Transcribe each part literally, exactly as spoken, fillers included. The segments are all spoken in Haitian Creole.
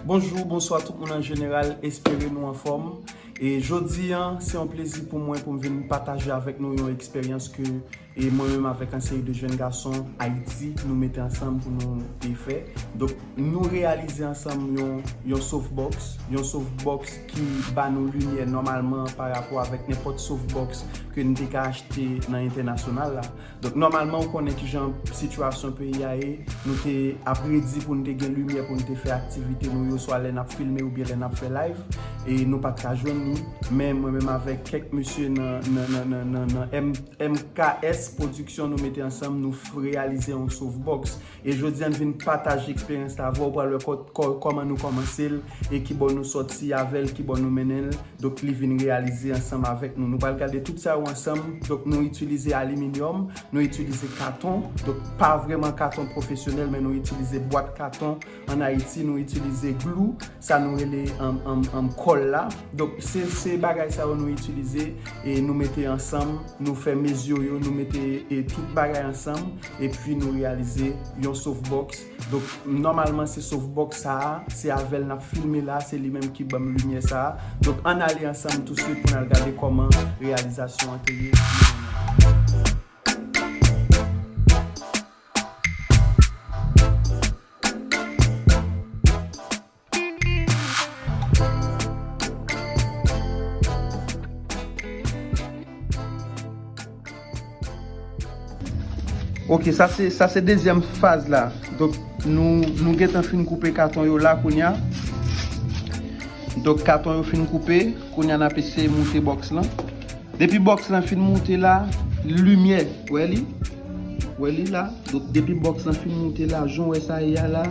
Bonjou, bonswa tout moun an jeneral, espere nou anfòm. E jodi a, se yon plezi pou mwen pou m vin pataje avèk nou yon eksperyans ke e mwen menm avèk yon seri de jèn gason Ayiti, nou mete ansanm pou nou te fè. Donk, nou reyalize ansanm yon, yon softbox, yon softbox ki ba nou limyè nòmalman pa rapò avèk nenpòt softbox ke n te ka achte nan entènasyonal la. Donk, nòmalman, ou konnen kijan sitiyasyon peyi a ye, nou te ap redi pou n te gen limyè pou n te fè aktivite nou yo, swa lè n ap filme oubyen lè n ap fè live, e nou pa t ka jwenn li. Men mwen menm avèk kèk mesye nan, nan, nan, nan, nan, nan M M K S Production, nou mete ansanm, nou f-, reyalize yon softbox. E jodi a, n vin pataje eksperyans la avè w, w pral wè kò-, kò-, kòman nou kòmanse l, e kibò nou sòti avè l, kibò nou mennen l. Donk, li vin reyalize ansanm avèk nou. Nou pral gade tout sa yo ansanm. Donk, nou itilize aliminyòm, nou itilize katon. Donk, pa vrèman katon pwofesyonèl, men nou itilize bwat katon. Ann Ayiti, nou itilize glou, sa nou rele, um, um, um, kòl la. Donk, se, se bagay sa yo nou itilize e nou mete ansanm, nou fè mezi yo, nou mete, e, tout bagay ansanm, epi nou reyalize yon softbox. Donk, nòmalman, se softbox sa a, se avè l n ap filme la, se li menm ki ban m limyè sa a. Donk, ann ale ansanm touswit pou n al gade kòman reyalizasyon an te ye. Ok, sa se, sa se dezyèm faz la. Donk, nou, nou gentan fin koupe katon yo la kounye a. Donk, katon yo fin koupe, kounye a n ap eseye moute bòks lan. Depi bòks lan fin moute la, limyè, wè li? Wè li la? Donk, depi bòks lan fin moute la, jan w wè sa ye a la,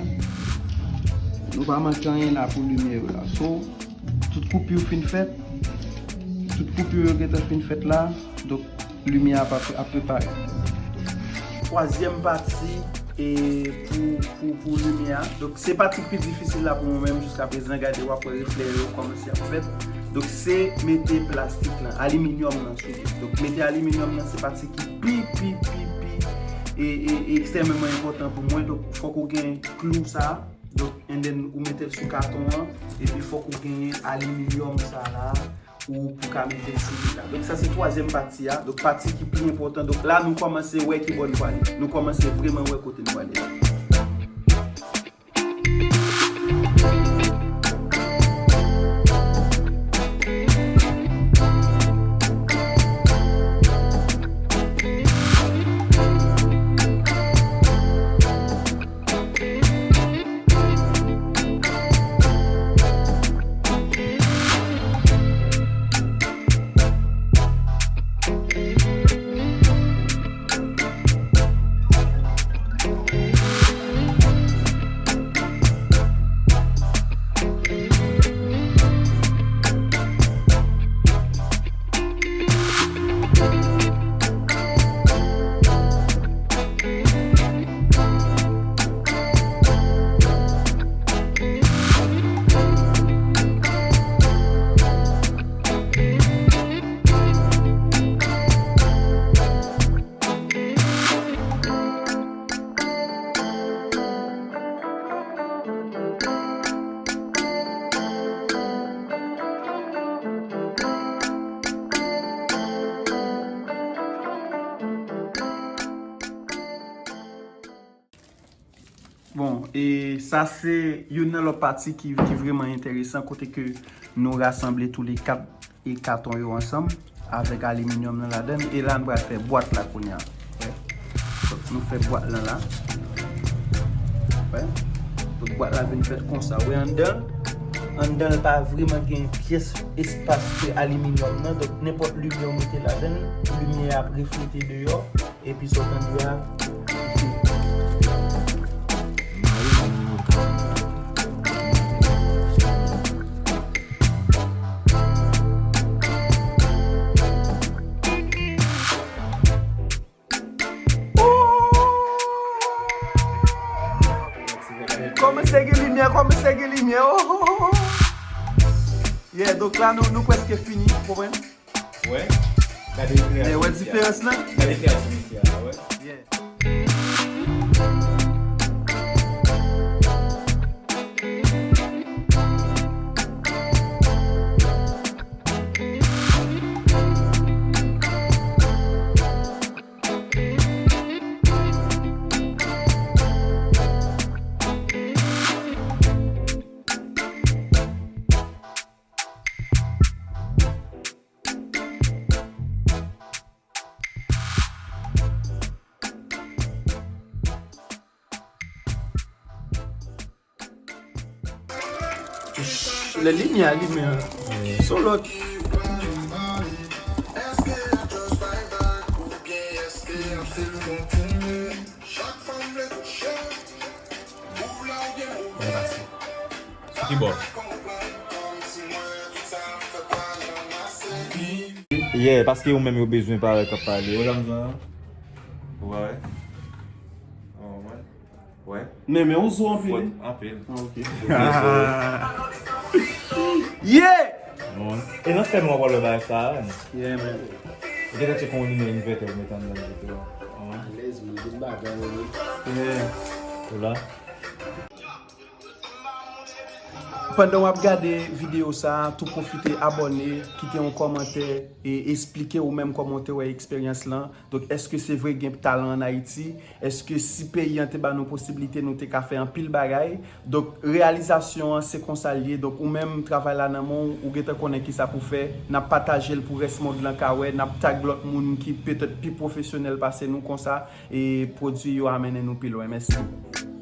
nou pa manke anyen la pou limyè yo la. So, tout koupi yo fin fèt. Tout koupi yo gentan fin fèt la. Donk, limyè a ap, ap parèt. Twazyèm pati, e pou, pou, pou limyè a. Donk, se pati ki pi difisil la pou mwen menm jiska prezan. Gade, w ap wè reflè yo kòmanse ap fèt. Donk, se mete plastik lan, aliminyòm nan sou li. Donk, mete aliminyòm nan, se pati ki pi, pi, pi, pi, e, e, e ekstrèmeman enpòtan pou mwen. Donk, fòk ou gen klou sa. Donk, and then, ou mete l sou katon an, epi fòk ou genyen aliminyòm sa la, ou pou ka mete l sou li la. Donk, sa se twazyèm pati a. Donk, pati ki pi enpòtan. Donk, la, nou kòmanse wè ki bò n pwale. Nou kòmanse vrèman wè kote n pwale la. Bon, e sa se youn nan lòt pati ki, ki vrèman enteresan, kote ke nou rasanble tou le kat e katon yo ansanm avèk aliminyòm nan ladan l. E la, nou pral fè bwat la kounye a. Wè. Donk, nou fè bwat lan la. Wè. Donk, bwat la vin fèt konsa. Wè, anndan l, anndan l pa vrèman gen pyès espas ke aliminyòm nan. Donk, nenpòt limyè w mete ladan l, limyè a ap reflete deyò. Epi sa w tande a, se mare nan yon kay. Kòmanse gen limyè, kòmanse gen limyè. Oh, oh, oh, oh. Yeah, donk la, nou, nou prèske fini, ou konprann? Wè. Gade kreasyon misye a. Wè diferans lan? Gade kreasyon misye a, wè. Yeah. Lè limyè a limen an, se yon lòt. Byen pase. Sou ki bò? Yeah, paske yo menm yo bezwen parèt k ap pale. Ou la m zan? Ou pa wè? Oh, man. Wè. Men, men ou zo anpil. Fòt anpil. Ah, ok. Yeah! Bon. E nan sèn w ap wè bagay sa a, man. Yeah, man. Ou gentan tcheke yon limyè envètè ou met anndan l, et cetera. Alèz, man, gen bagay, wi. Yeah. Ou la? Pandan w ap gade videyo sa a, tou pwofite abòne, kite yon kòmantè e esplike ou menm kòman w te wè eksperyans lan. Donk, èske se vre gen talan ann Ayiti? Èske si peyi an te ba nou posiblite, nou te ka fè anpil bagay? Donk, reyalizasyon an, se konsa l ye. Donk, ou menm, travay la nan men w, ou gentan konnen kisa pou fè. N ap pataje l pou rès mond lan ka wè. N ap tag lòt moun ki petèt pi pwofesyonèl pase nou konsa. E pwodui yo a mennen nou pi lwen. Mèsi.